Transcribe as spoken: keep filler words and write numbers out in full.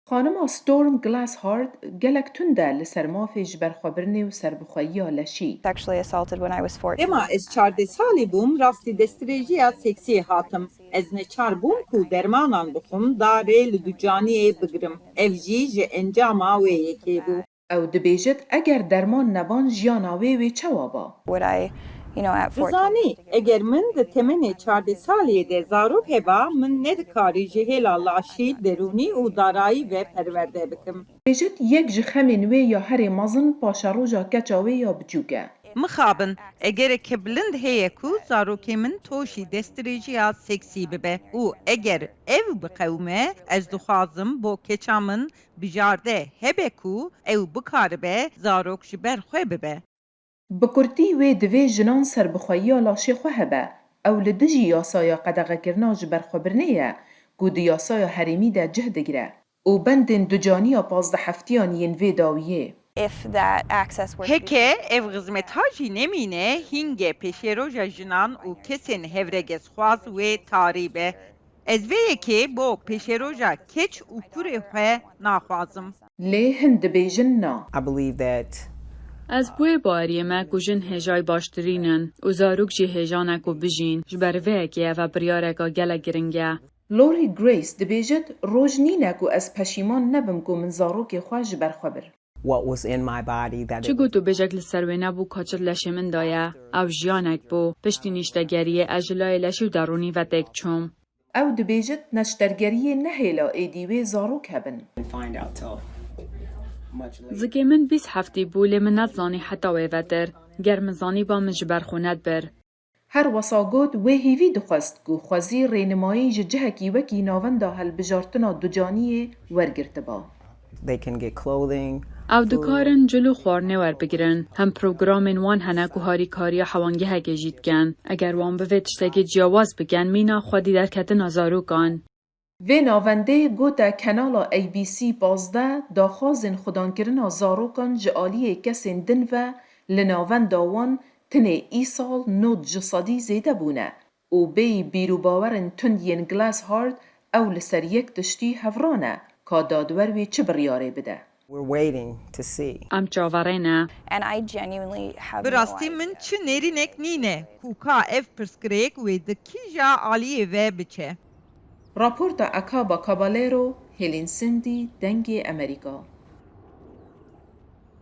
Xanima Storm Glasshard gelek tund e li ser mafê ji ber xwe birinê û serbixweyiya leşî. Sexually assaulted when I was fourteen. Dema ez çardeh salî bûm, rastî destdirêjiya seksî hatim. Ez neçar bûm ku dermanan bixwim, da rê li ducaniyê bigrim. Ev jî ji encama wê yekê bû. Ew dibêjit, eger derman neban jiyana wê wê çawa ba? Would I, you know, at fourteen? Dizanî, eger min di temenê çardeh saliyê de zarok heba, min nedikarî ji hêla laşî, derûnî û darayî ve perwerde bikim. Dibêjit, yek ji xemên wê ya herê mezin paşeroja keça wê ya biçûk e. Mixabin, egereke bilind heye ku zarokê min toşî destdirêjiya seksî bibe û eger ev biqewime, ez dixwazim bo keça min bijarte hebe ku ew bikaribe zarok ji ber xwe bibe. Bi kurtî wê divê jinan serbixweyiya laşê xwe hebe. Ew li dijî yasaya qedexekirina ji ber xwe birnê ye ku di yasaya herêmî de cih digire û bendên ducaniya pazdeh heftiyan yên vê dawiyê. If that access were to be Heke ev xizmeta jî nemîne, hînge pêşeroja jinan û kesên hevregezxwaz wê tarî be. Ez vê yekê bo pêşeroja keç û kurê xwe naxwazim. Lê hin dibêjin na. I believe that Ez bi wê baweriyê me ku jin hêjayî baştirîn in û zarok jî hêja ne ku bijîn, ji ber vê yekê ev e biryareka gelek giring e. Lori Grace dibêjit, roj nîne ku ez peşîman nebim ku min zarokê xwe ji ber xwe bir. what was in my body that Çi it gotûbêjek li ser wê nebû ka çi di leşê min de ye. Ew jiyanek bû. Piştî nîştegeriyê ez ji layê leşî û derûnî ve têk çûm. Ew dibêjit, neştergeriyê nehêla êdî wê zarok hebin. didn't find out till much later. Zikê min bîst heftî bû, lê min nezanî heta wê vetir. Ger min zanîba, min ji ber xwe nedibir. Her wesa got, wê hêvî dixwest ku xwezî rênimayî ji cihekî wekî Navenda Hilbijartina Ducaniyê wergirtiba. They can get clothing. Ew dikarin cil û xwarinê werbigirin. Hem programên wan hene ku harîkariya hewangehekê jî dikin. Eger wan bivê tiştekî ciyawaz bikin, mîna xwedî derketina zarokan. Vê navendê gote Kanala A B C pazdeh daxwazên xudankirina zarokan ji aliyê kesên din ve li navenda wan tinê îsal nod ji sedî zêde bûne û bêyî bîrûbawerên tund yên Glasshard ew li ser yek tiştî hevran e ka dadwer wê çi biryarê bide. We're waiting to see. Em çaverê ne. And I genuinely have Bi no rastî min idea. çi nêrînek nîne ku ka ev pirsgirêk wê di kîja aliyê ve biçe. Raporta Akaba Caballero, Helen Cindy, Dengê Amerîka.